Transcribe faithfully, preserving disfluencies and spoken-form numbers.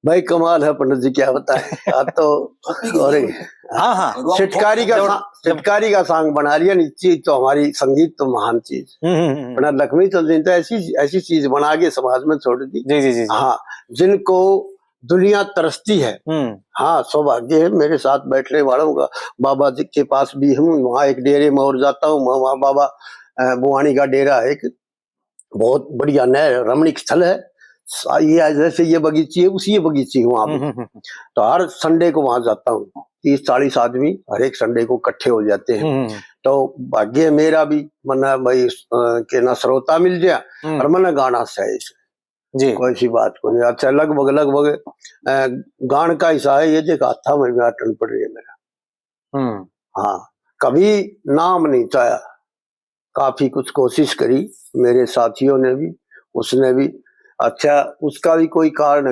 भाई, कमाल है पंडित जी, क्या बताएं। आप तो और हाँ, हाँ। छिटकारी का जब- सा-, छिटकारी का song बना लिया, नहीं चीज तो हमारी संगीत तो महान चीज। हम्म, हम्म, हम्म। पंडित लक्ष्मी चंद जी ने तो ऐसी, ऐसी चीज बना के समाज में छोड़ दी। जी, जी, जी, जी। हाँ, जिनको दुनिया तरसती है। हम्म। हाँ, सौभाग्य है मेरे साथ बैठने वालों का, बाबा जी के पास भी हूँ, वहाँ एक डेरे में और जाता हूँ, वहाँ, वहाँ बाबा, अ, बुआनी का डेरा है एक, बहुत बढ़िया नहर, रमणीक स्थल है। सा-, ये जैसे ये बगीची है, उसी ये बगीची है वहाँ भी। हम्म, हम्म, हम्म। तो हर Sunday को वहाँ जाता हूँ, तीस चालीस आदमी हर एक Sunday को इकट्ठे हो जाते हैं। हम्म, हम्म। तो भाग्य मेरा भी, मन्ना भाई, अ, के ना श्रोता मिल गया हम्म। और मन्ना गाना सही से। जी। कोई सी बात को नहीं। अच्छा, लगभग, लगभग, अ, गान का हिस्सा है ये, देख, हाथा में भी आटन पड़ रही है मेरा। हम्म। हाँ, कभी नाम नहीं चाहा, काफी कुछ कोशिश करी मेरे साथियों ने भी, उसने भी। अच्छा, उसका भी कोई कारण